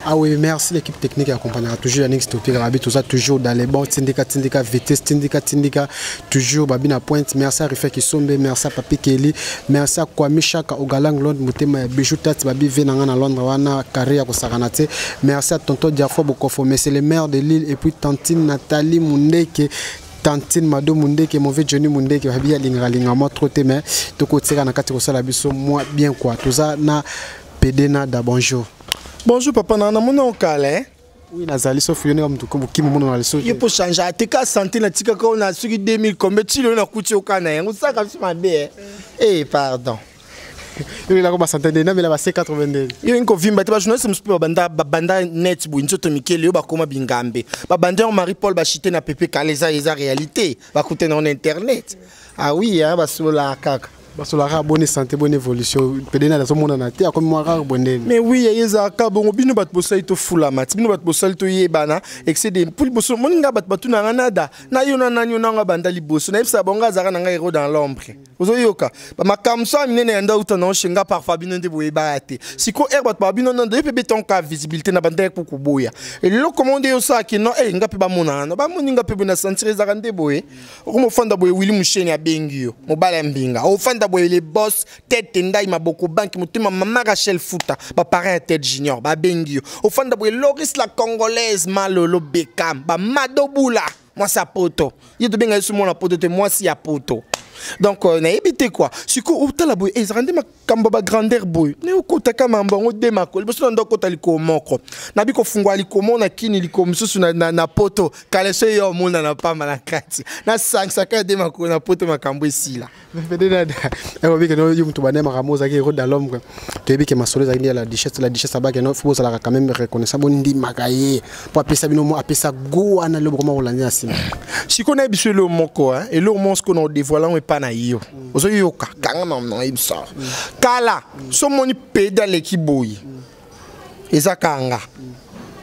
Ah oui, merci l'équipe technique qui accompagnera toujours Yannick Stopi, Rabi, tout ça, toujours dans les bons, Tindika, Tindika, vitesse, Tindika, Tindika, toujours Babina Pointe. Merci à Rifé Kisombe, merci à Papi Kelly, merci à Kwame Chaka, Ogalang Londres, Moutema, Bijou Tat, Babi Venanga na Londres, Wana, Carré, Saranate. Merci à Tonton Diafo Bokofo, mais c'est le maire de Lille, et puis Tantine Nathalie Moundeke, Tantine Mado Mundeke, mauvais Johnny Mundeke, Babi Alinga Linga, moi trop mais tout côté na kati kosala biso moi bien quoi. Tout ça na PD Nada, bonjour. Bonjour papa, na namona okala eh? Oui, nazali sauf yo ndenge mutu kimi mono na liso. Yo po changer atika santé na tika ko na soki 2000 combien ti lelo na kuti okana yango saka biso mabe eh. Eh pardon. Yo la ko ba santé na mela ba C82. Yo nko vimba te ba journaliste musupe ba banda ba banda net boye nzoto mikele yo bakoma bingambe. Ba banda Marie Paul ba chité na Pepe Kaleza eza réalité ba kuté na internet. Ah oui hein ba sola kaka. Basolaka bonne santé, bonne évolution, pede na azomonana te, akomi mwa rare bondeni. Mais oui, ezalaka bongo. Bino bato bosali tofulama ti bino bato bosali toyebana excede mpo liboso moni nga bato batuna nga nada na yo na nani yo nanga banda liboso nayebisa bango azalaka na ngai héros dans l'ombre. Ozoyoka bamakambo so ya minene ya nda uta na oshenga parfois bino nde boyebaka te. Sikoyo ere bato babino nando ye mpe betonka visibilité na banda ye koboya eloko mo nde yosalaki no e nga mpe bamonana no bamoni nga mpe boye na sentire ezalaka nde boye. Okomofanda boye Willy Musheni abengi yo mobala ya mbinga, ofanda boye le boss tete ndai maboko banki motema mama Rachel Futa baparent ya tete junior babengi yo, ofanda boye Loris la congolaise Malolo Bekam ba Madobula mwasi ya poto ye tobenga ye so mwana poto te mwasi ya poto. Donc nayebi te quoi sikoyo otala boye ezalaka nde makambo ba grandeur boye ne okotaka mambo yango de makolo liboso na ndo okota likolo moko nabi kofungwa likolo na kini likolo mosusu na poto kaleso yo omona na pamba na kati nasangisaka de makolo na poto makambo esila. Oyebi ke yo moto bande makambo ozalaki héros dans l'ombre, toyebi ke masolo ezalaki nde ya la duchesse, la duchesse abaki no fo bozalaka quand même reconnaissant, bondimaka ye po apesa bino mo apesa go wana lelo bokoma kolanda na nsima. Sikoyo nayebi so eloko moko eloko moko sikoyo na odévoile yango epa na yo ozoyoka kanga mama na yebi so kala so moni pede aleki boye eza kanga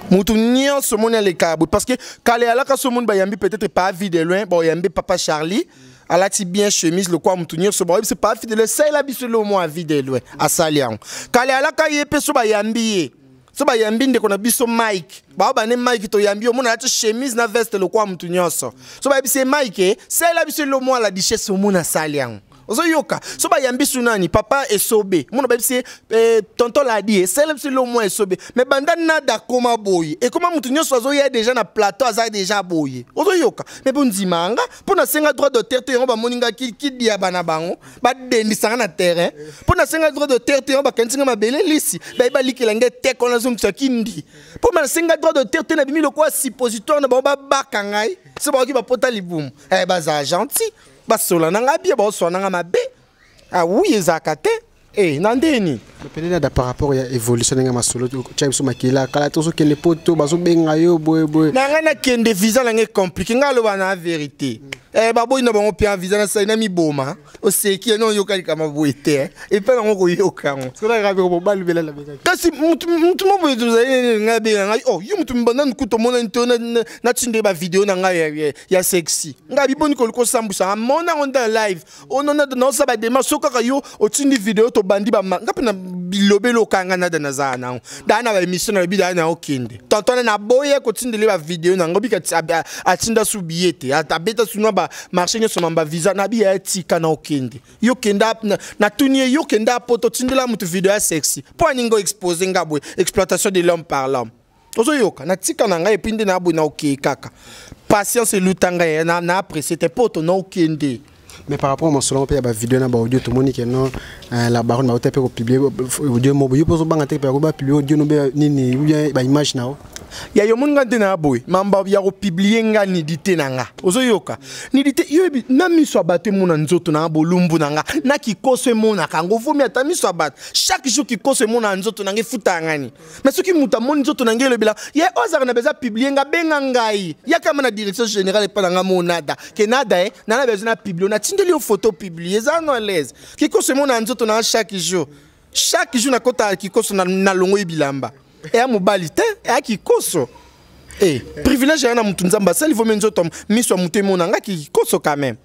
mutu nyonso moni aleka boye parce que kala eyalaka so moni bayambi peut-être pas vie de loin boyambi papa Charlie alati bien chemise le kwa mutu nyonso bayebisi pas vie de loin salela biso eloko moko ya vie de loin asali yango kala eyalaka ye mpe so bayambi ye so bayambi ndeko na biso Mike bao bane Mike toyambi omona alati chemise na veste lokwa mutu nyonso so bayebisi ye Mike salela biso eloko moko ya la duchesse omona asali yango ozoyoka so bayambi su nani papa esobe mona bayebisi ye tonton ladi esalela biso eloko moko esobe mais banda nada akoma boye ekoma mutu nyonso azoya déjà na plateau aza déjà boye ozoyoka mais bondima nga mpo nasenga droit d'auteur te yango bamoni nga kidiaba na bango badendisanga na terrain mpo nasenga droit d'auteur te yango bakanisi nga mabele lisi baye balikela nge teko nazongisa kindi mpo nasenga droit d'auteur te nabimi lokola suppositoire na bango babaka ngai so bakoki bapota libumu bazala gentil basola na ngai bie baosola na ngai mabe. Ah oui ezalaka te na ndeni peut-être par rapport ya évolution ndenge masolo tia biso makila kala tozokende poto bazobenga yo boye boye na ngai nakende visa na ngai compliqué ngai aloba na vérité baboyi na bango mpe visa nasali na miboma oseki no oyoka likama boye te epai nango koyoka yango kasi mutu mo boye tozali ngai abenga ngai oh yo mutu mbanda nkuta omonani te natinde bavideo na ngai ya sexy ngai biboni koluka osambwisa amona yango nda live onona naosala badémarche so kaka yo otindi video tobandi bama nga mpe na bilobeli okanga nada nazala nango daa na baémission nalobi daa na okende tonton naboye kotindeli bavideo nango bika atinda su biye te abeta su na bamarché nyonso ma bavisa nabi ya tika na okende yo kenda natuni ye yo kenda poto otindela motu video ya sexy mpo aninga oexpose nga boye exploitation de l'homme par l'homme ozoyoka natika na ngai epuis nde naboye na okei kaka patience eluta ngai na apprécie te poto na okende. Mais par rapport à masolo mpe ya bavideo na baaudio tomoni ke non la baronne bauta mpe kopublie audio moko yo mpo ozobanga te mpe bapublie audio no mpe nini ou bien baimage na yo ya yo moni nga nde na boye mamba ya kopublie nga nudité na nga ozoyoka nudité yo yebi na miso ya bato emona nzoto na nga bolumbu na nga na kikoso emonaka yango vomi ata miso ya bato chaque jour kikoso emonaka nzoto na nga efutaka ngani mais soki moto amoni nzoto na ngai elobela ye oyo azalaka na besoin publie nga benga ngai yakama na direction générale epa na nga monada ke nada e nana besoin na publie natindeli yo photo publie eza no à l'aise kikoso emona nzoto na nga chaque jour chaque jour nakota kikoso nalongoi bilamba eya mobali te eya kikoso privilège ya na motu nzambe asali vomi nzoto miso ya motu emona nga kikoso quand même.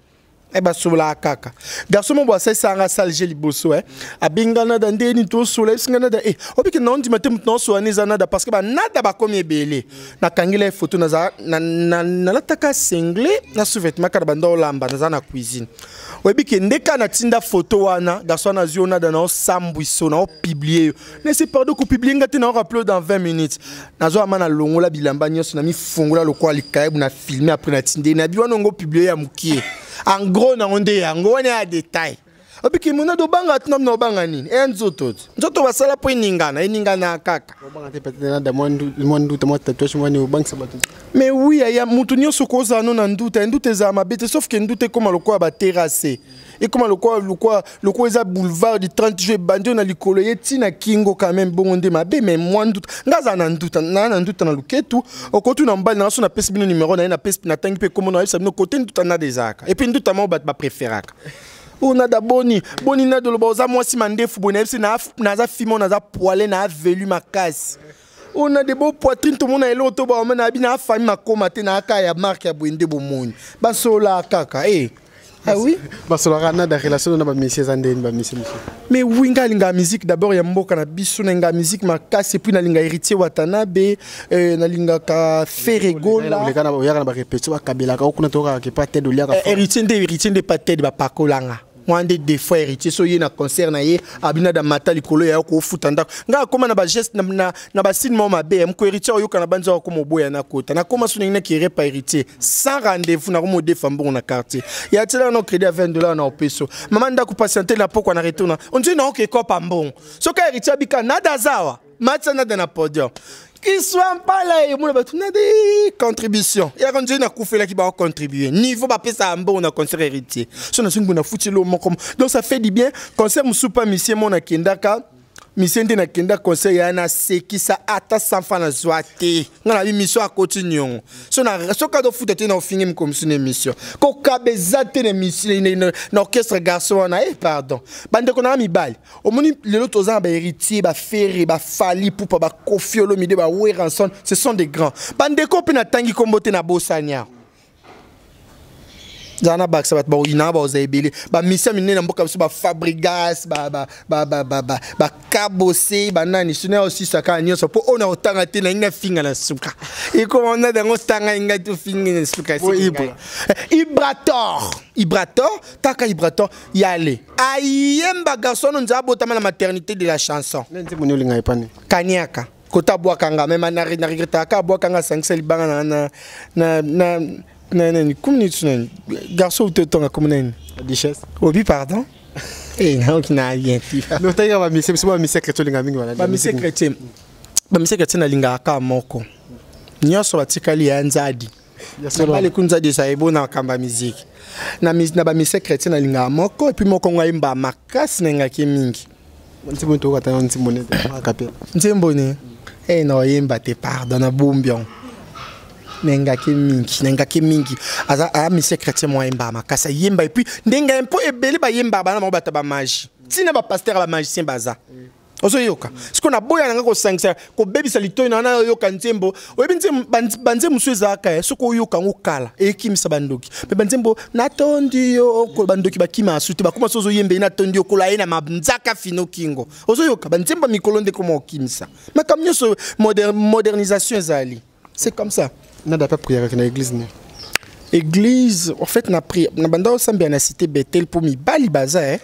E basololaka kaka. Garçon moko asalisa nga sale je liboso eh. Abenga nada ndeni tosola ebisi nga nada eh. Obiki na ondima te moto na osola eza nada parce que banada bakomi ebele. Nakangela ye photo naza nalataka single na sous-vêtement kaka banda olamba naza na cuisine. Oyebi ke nde kaka natinda photo wana garçon wana azwi yo nada na osambwiso na opublie yo. Nesi pardon kopublie nga te na orappele dans 20 minutes. Nazwa ama nalongola bilamba nyonso na mifungola lokola likayebu na filme après natindi na bi wana ngo publie ya mokie. En gros nango nde yango wana ya détail. Obiki mona dobanga tina mna obanga nini? E nzoto. Nzoto basala po eningana, eningana kaka. Obanga te peut-être nada mwa nduta mwa tatouage mwa ni obangisa bato. Mais oui aya mutu nyonso kozala no na nduta, nduta ezala mabe te sauf que nduta ekoma lokola ba terrasse. Ekoma lokola lokola lokola eza boulevard du 30 juillet bandi na likolo ye tina kingo quand même bongo nde mabe mais mwa nduta. Nga za na nduta, na na nduta na luketu, okotu na mbali na so na pesi bino numéro na ye na pesi na tangi pe komo na yebisa bino côté nduta na dezaka. Et puis nduta mo bat ba préféraka. Ona da boni boni na doloba oza mwasi mandefu boye nayebisi naza fimo naza poile na avelu makasi ona de bo poitrine tomona eloko to baoma na abi na famille makoma te na aka ya marque ya boye nde bomoni basola kaka eh. Ah oui, basolaka na da relation na bamisie eza ndeni bamisie mosusu. Mais oui, nga alinga musique d'abord ya mboka na biso, na nga musique makasi et puis nalinga Héritier Watanabe, nalingaka Ferre Gola. Oleka na oyaka na barépétition bakabelaka okuna tokaka ke pa tede oliaka. Héritier nde pa tede bapakolanga mwa nde des fois Héritier so ye na concert na ye abina da mata likolo ya kofuta ndako nga akóma na bageste na basigne moko mabe moko Héritier oyoka na banzi akóma oboya na kota nakóma so ndenge naki pa Héritier sans rendez-vous nakóma odefa mbongo na quartier ya tiela na crédit ya 20 $ na opeso mama ndako patiente na pokwa na retourna ondire na oke ekopa mbongo soki Héritier abika nada azawa matia nada na podium kiswa mpala emona bato na de contribution yaka nzoi nakufelaki baocontribue niveau bapesaka mbongo na concert Héritier so nazongi boye nafuti elo moko. Donc ça fait du bien. Concert mosusu pa misie mo nakendaka misie nde nakenda concert ya nasekisa ata sanfa nazwa te nga na bi mission akoti niongo so soki azofuta te na ofingi moko mosusu na émission kokaba eza te na émission na orchestre garçon wana e pardon bandeko na nga mibali omoni lelo toza na bahéritier baFerre baFally Ipupa baKoffi Olomide baWerrason, ce sont des grands bandeko mpe natangi nkombo te na bosani awa zala na bakisa bato baoyinaka baoza ebele bamisia minene na mboka biso baFabregas bakabose banani sino ya osisa kaka nyonso mpo oyo na kotanga te nalingi nafinga na suka ekoma nada yango tanga ngai tofingi na suka. Ibrator, Ibrator taka Ibrator yale ayemba garçon no nzala abotama na maternité de la chanson. Nzembo nini olinga epani? Kaniaka kota abwakanga meme na regretaka abwakanga asangisa libanga na nani komi nini nani garçon te tonga komi nani. Duchesse. Obi pardon eh naoki na bien ti. Notanga bamisie biso bamisie chrétien olinga mingi wana. Bamisie chrétien, bamisie chrétien nalingaka kaka moko nyonso batikali ya nzadi baleku nzadi eza ebo na makambo ya miziki na bamisie chrétien nalingaka moko et puis moko ngo ayemba makasi nalingaki mingi. Nzembo tokata nzembo nete akapela. Nzembo ne e na oyemba te pardon nabombi yango nengaki mingi nengaki mingi aza aya misie chrétien mo ayembaka makasi ayemba et puis ndenge mpo ebele bayembaka bana bango bato ya bamagie ntina bapasteur ya bamagicien baza ozoyoka sikoyo naboya nanga kosangisa kobebisa litoi na wana oyoka nzembo oyebi banzembo mosusu ezalaka ye soki oyoka yango kala ekimisa bandoki me banzembo natondi yo bandoki bakima asu te bakoma so ozoyemba ye natondi yo kola ye na manzaka fino kingo ozoyoka banzembo ya mikolo nde koma okimisa makambo nyonso modernisation ezali, c'est comme ça. Nada mpe prière na église ne? Église en fait na pri na banda osambela na Cité Betel mpo mibali baza eh?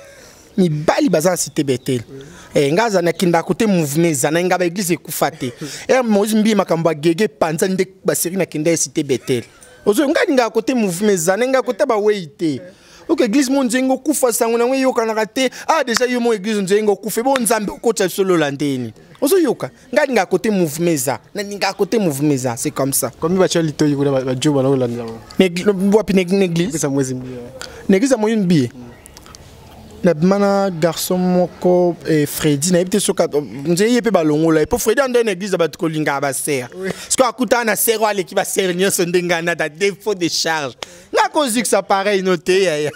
Mibali baza na Cité Betel eh, nga aza nakendaka kote mouvement eza na nga baeglise ekufa te ere Moïse mbi makambo ya gege panza nde baseri nakenda ya Cité Betel ozo nga alingaka kote mouvement eza na nga kote bawei te oke église mo nzenge okufa sango nango eyokanaka te ah déjà yo mo église nzenge okufa ebo nzambe okotisa biso lola ndeni ozoyoka nga alingaka kote mouvement eza nalingaka kote mouvement eza, c'est comme ça. Komi batia litoi kuna bajo bana kolandela? Wapi na église? Pesa mwezi mbi. Na église ya Moïse Mbiye nabima na garçon moko Fredi nayebi te soki nzeye ye mpe balongola ye mpo Fredi ande na église ya bato kolingaka basere soki akutana na sere oyo aleki basere nyonso ndenge anata défaut de charge nga kozwikisa pareil no te yaya.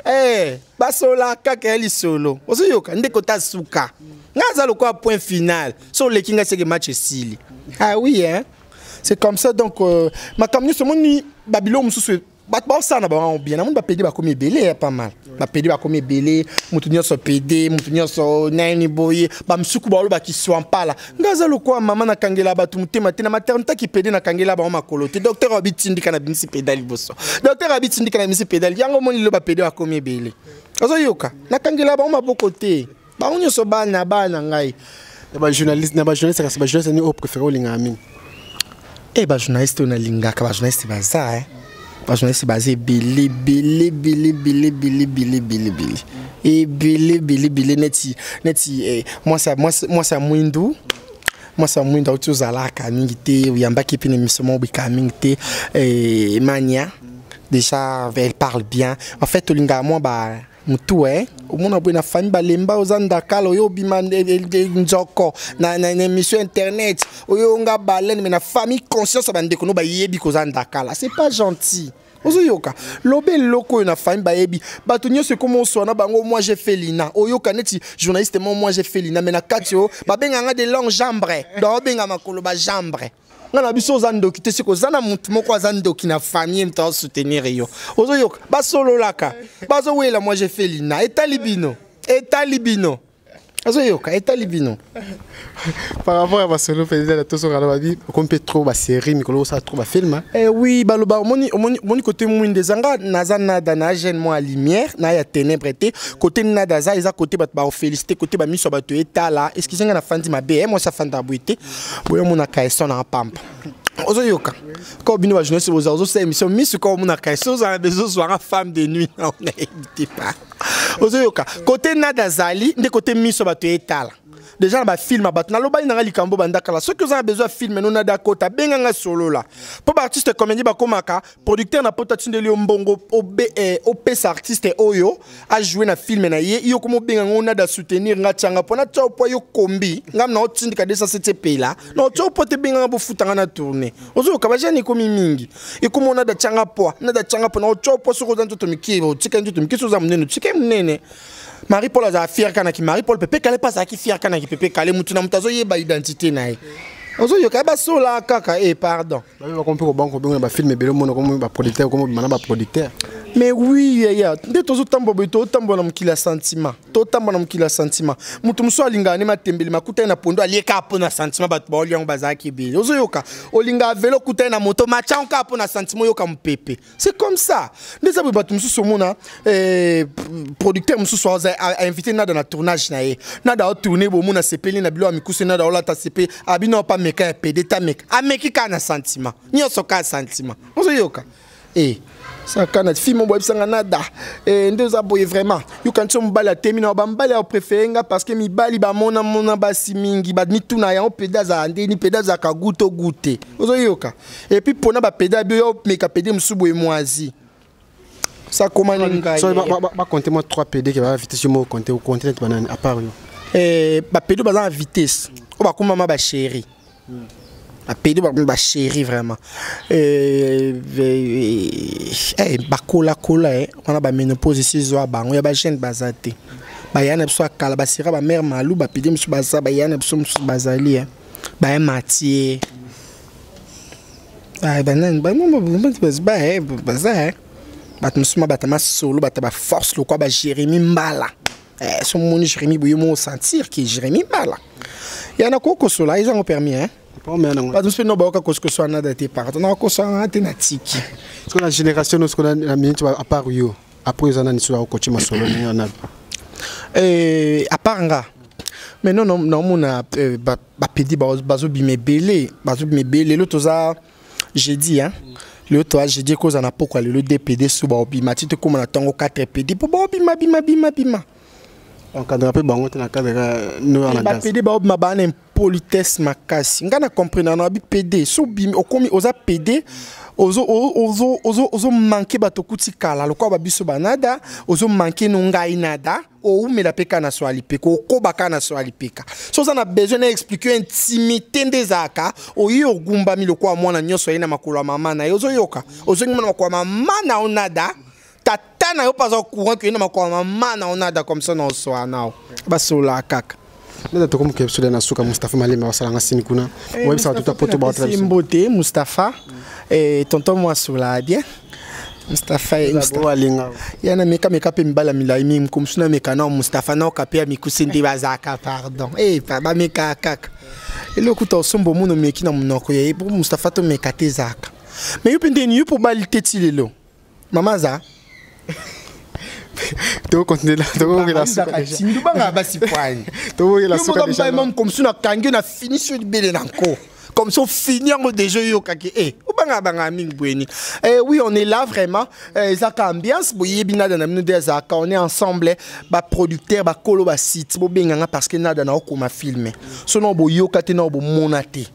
Eh, basola kaka ya lisolo ozoyoka nde kota suka nga aza lokola point final so oleki nga seke match esili. Ah oui hein, c'est comme ça. Donc makambo nyonso omoni babiloko mosusu. Bato baosala na bango bien. Namoni bapédé bakomi ebele ya pas mal. Bapédé bakomi ebele, moto nyonso pédé, moto nyonso nani boye. Bamisuku baolobaki swampala. Nga aza lokola mama, nakangela bato motema te. Na maternité ki pédé, nakangela bango makolo te. Docteur abitindika na bimisi pédé liboso, docteur abitindika na bimisi pédé. Yango omoni lelo bapédé bakomi ebele. Ozoyoka, nakangela bango maboko te, bango nyonso bana bana ngai. Na bajournaliste, na bajournaliste, kasi bajournaliste ni oyo préféré, olingaka mingi? E, bajournaliste oyo nalingaka, bajournaliste baza, bajournaliste baza ebele ebele ebele ebele ebele ebele ebele ebele ebele ebele ebele. Neti mwasi ya mwindu, mwasi ya mwindu auti ozalaka mingi te, oyambaki mpe na émission moko bikaka mingi te, mania déjà, elle parle bien. En fait, olingaka mwa ba mutu omona boye na famille balemba, oza ndakala, oyo obima nzoko na émission internet, oyo nga balene, mais na famille, conscience ya bandeko no bayebi koza ndakala, c'est pas gentil. Ozoyoka, loba eloko oyo na famille bayebi, bato nyonso ekoma oswana bango. Moi j'ai fait lina, oyoka neti journaliste mo, moi j'ai fait lina, mais na kati oyo babenganga de longue jambre, donc obenga makolo bajambre. Nga na biso oza ndoki te. Soki oza na motu moko aza ndoki na famille, moto azosoutenir yo. Ozoyoka, basololaka, bazowela moi j'ai fait lina, etali bino, etali bino. Azoyoka, etali bino. Par rapport à basolo mpenza na tosokana, babi okomi mpe trop basérie mikolo, osala trop bafilm. Eh oui, baloba omoni, omoni, omoni côté mwinda ezanga. Naza nada na jeune mwa ya lumière na ya ténèbre te. Côté nada aza, eza côté bato baofélicité, côté bamiso ya bato etala. Excuse nga, nafandi mabe, mwasi afanda boye te. Boye omonaka eso na pampa. Ozoyoka, ko bino bajournaliste boza, ozosala émission, miso ko omonaka eso, ozala bezozwanga femme de nuit na onayebi te pa. Ozoyoka, côté nada azali nde côté miso bato etala. Déjà na bafilm ya bato, nalobali nanga likambo bandakala. Soki oza na besoin ya film no nada kota, benganga solola, mpo baartiste comédie bakomaka producteur na poto, atindeli yo mbongo, opesa artiste oyo ajoue na film na ye. Yo koma obenganga o nada soutenir nga, tianga mpo natia po yo kombi ngam na otindika 207 epela na otia po te. Benganga, bofutanga na tourne. Ozoyoka, bajeune ekomi mingi, ekoma nada tianga poa, nada tianga po na otia po. Soki oza nzoto mike, otika nzoto mike. Soki oza monene, otika monene. Marie Paul azala fier kanaki Marie Paul, Pepe Kale mpe azalaki fier kanaki Pepe Kale. Mutu na moto azoyeba identité na ye. Ozoyoka, basola kaka e pardon. Babi bakomi mpe kobanka kobenga na bafilm ebele, omona komi baproducteur, komi obima na baproducteur. Mais oui, yaya, nde tozotambola boye, tozotambola na mokili ya sentiment, totambola na mokili ya sentiment. Moto mosusu alingaka nde matembele, makuta ye na pondo, alie kaka mpo na sentiment. Bato baolia yango bazalaki ebele. Ozoyoka, olingaka velo, okuta ye na moto, matyango kaka mpo na sentiment. Oyoka mopepe, c'est comme ça nde eza boye. Bato mosusu omona, producteur mosusu ainvité nada na tournage na ye, nada aotourne, bomona sepeli na biloko ya mikuse, nada aolata sepe abino pa meka ya pédé ta meka, ameki kaka na sentiment nyonso, kaka sentiment. Ozoyoka, e saka na film boyebisanga nada, nde oza boye vraiment. Yoka, nti mobali atemi na bamibali ya préféré nga, parce que mibali bamonamona basi mingi, bamituna yango pédé azala ndeni, pédé azalaka gu to gu te. Ozoyoka, et puis mpona bapédé abi oyo omeka pédé mosusu boye moisi sakomani ngai. Bacompte moi 3 PD ke baa vitesse, yo moko compte, ocompte neti banani à part yo? Bapédé baza na vitesse oyo bakomama bachéri, bapédé bakomi bachéri vraiment. Bakolakola wana, baménopause esi ezwa bango ya bajeune baza te. Baya na biso ya kala, basira bamare malu, bapédé mosusu baza, baya na biso mosusu bazali, baya matie, banani baza, bato mosusu ma bato masolo, bato baforce lokwa baJérémi Mbala. So moni Jérémi boye, mo sentir ke Jérémi Mbala ya na kokosola ezango permis, hein. Bato mosusu mpe no bayoka kosokoso nada te, pardon, na kokosola te, na tiki. Siko na génération no, siko na minute, à part yo, après oza nani so akokotie masolo ndenge wana? À part nga, mais non, naomona bapédé bazobima ebele, bazobima ebele. Lelo toza jeudi, hein, lelo toza jeudi, ekozala na pokwa lelo dpd so baobima ti tokóma na ntongo 4 pd mpo baobima bima bima bima. Encadre mpe bango te na cadre no wana. Bapédé baobima, baa na impolitesse makasi. Ngai na comprendre na bi pédé so obimi, okomi oza pédé, ozomanke bato okuti kala lokola babiso banada, ozomanke no ngai nada, oumela mpe kaka na so ya lipeka, okoba kaka na so ya lipeka. So oza na besoin na explique yo intimité nde ezalaka, oyi ogumbami lokola mwana nyonso aye na makolo ya mama na ye. Ozoyoka, ozongi na makolo ya mama na yo nada, tata na yo mpe aza courant ke ye na makolo ya mama na yo nada, comme ça na osoa nao basololaka kaka. Nde tokomoke biso na suka. Mustapha Malembe asalanga sini kuna, oyebisaka tuta poto baotala biso. Mbote Mustapha, tonton mwasola bien. Mustapha ya nameka meka mpe mibala milai mingi mokomosu nameka nao Mustapha naoka mpe ya mikuse nde bazalaka pardon e bamekaka kaka eloko kuta osomba omona omeki na monoko ya ye po Mustapha tomeka te ezalaka mais yo mpe ndeni yo mpo obali te ti lelo mama aza tokokontinue tokokela suka déjà banga basi poani tokokela suka déjà même comme si nakangi na fini sur libele na nko comme ça fini yango déjà oyokaki e obangaka bangaka mingi boyeni. Eh, oui, on est là vraiment. Eh, ezaka ambiance boyebi Nada na bino nde ezalaka. On est ensemble, baproducteur, bakolo basite, bobenganga parce que Nada na okoma film so na boyoka te na bomona te.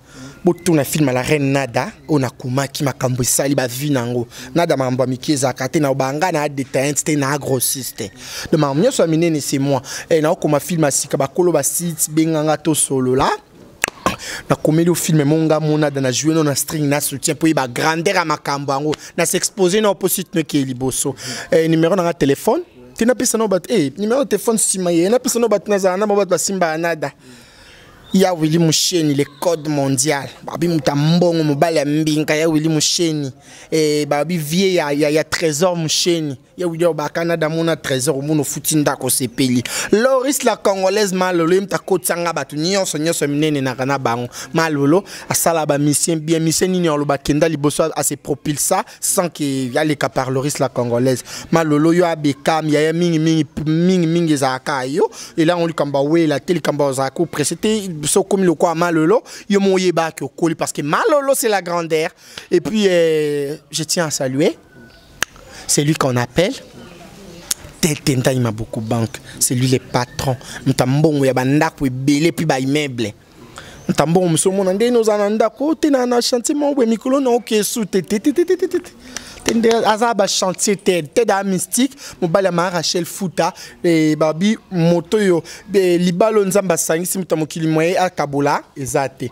Botuna film ya la reine Nada oyo nakomaki, makambo esali bavi nango Nada. Makambo ya mike ezalaka te na banga na détaillante te na grossiste te, donc makambo nyonso ya minene, c'est moi. Eh, naokoma film ya sika. Bakolo basite, benganga tosolola. Nakomeli o film monga monada na joué no na string na soutien mpo yeba grandeur ya makambo yango na s'expose na opposite noke liboso. Eh, numéro nanga téléphone te, napesa no bato. Eh, numéro téléphone nsima ye napesa no bato nazala na bango, bato basimbaka Nada ya Willi Musheni, le code mondial. Babi moto ya mbongo, mobali ya mbinka ya Willi Musheni. Eh, babi vie ya Trésor Musheni ya Willi oyo bakanada mona Trésor omona ofuti ndako osepeli. Loris la Congolaise Malolo, ye moto akotianga bato nyonso nyonso minene naka na bango. Malolo asala bamisien bien misien nini aloba kenda liboso ase propulsa sans que aleka par Loris la Congolaise. Malolo yo abekam yaya mingi mingi mingi mingi ezalaka yo elango likambo awela te, likambo ozalaka opresse te. So okomi lokwa Malolo, yo mo oyebaki okoli parce que Malolo, c'est la grandeur. Et puis je tiens à saluer celui qu'on appelle Tete Ntai Maboko Banque. C'est lui le patron, moto mbongo ya bandako ebele puis baimmeuble. Moto mbongo mosu omona ndenge ozala na ndako te na chantier moko boye mikolo na okesu te te te te te te te te nde aza bachantier te te da mystique, mobali ya maa Rachel Futa. Babi moto oyo libala oyo Nzambe asangisi, moto ya mokili moye akabola eza te.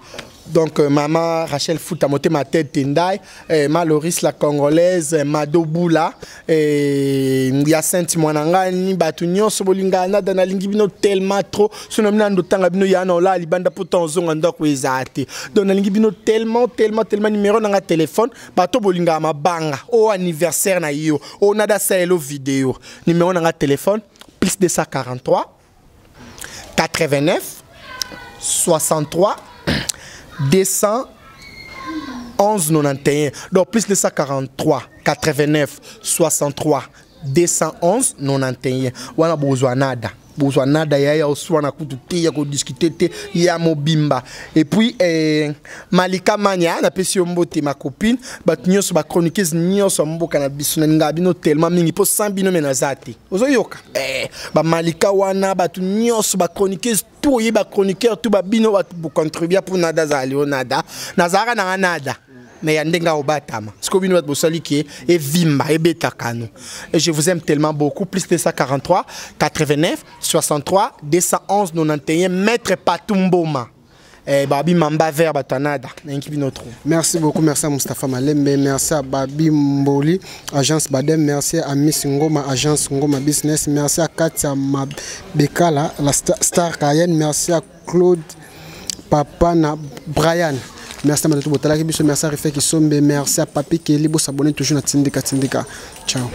Donc maman Rachel Fouta motema tête Tendai, Maloris la Congolaise, Mado Bula, ya Sainte Mwanangani, bato nyonso bolingana Nada, nalingi bino tellement trop. Sono bino ndotanga bino ya na ola libanda po tonzonga ndako eza te. Donc nalingi bino tellement tellement tellement. Numéro nanga téléphone, bato bolingana mabanga o anniversaire na yo o Nada saelo vidéo, numéro nanga téléphone plus 243 89 63 211 91. Donc plus 243 89 63 211 91 wana bozwa Nada, bozwa Nada ya oswana kutu te ya kodiscute te ya mobimba. Et puis Malika Mania, napesi yo mbote, ma copine. Bato nyonso, bachroniqueuse nyonso ya mboka na biso, nalingaka bino tellement mingi mpo sans bino me naza te. Ozoyoka eh, bamalika wana, bato nyonso, bachroniqueuse tout, oyebi bachroniqueur tout, babino bato bocontribua mpo Nada azala leo. Nada nazalaka nanga Nada mais ya ndenge aobatama sikoyo bino bato bosali ke evimba ebetaka no. Et je vous aime tellement beaucoup. Plus 243 89 63 211 91, maître Patumboma, eh, babi mamba vert, bato ya Nada, nalingi bino trop. Merci beaucoup, merci à Mustapha Malembe, merci à Babi Mboli, agence Badem, merci à Miss Ngoma, agence Ngoma Business, merci à Katia Mabekala, la star Cayenne, merci à Claude Papa na Brian. Merci à Matatou Botalaki Biso, merci à Rifek Isombe, merci à Papi Kelly, bo s'abonner toujours à Tindika Tindika. Ciao.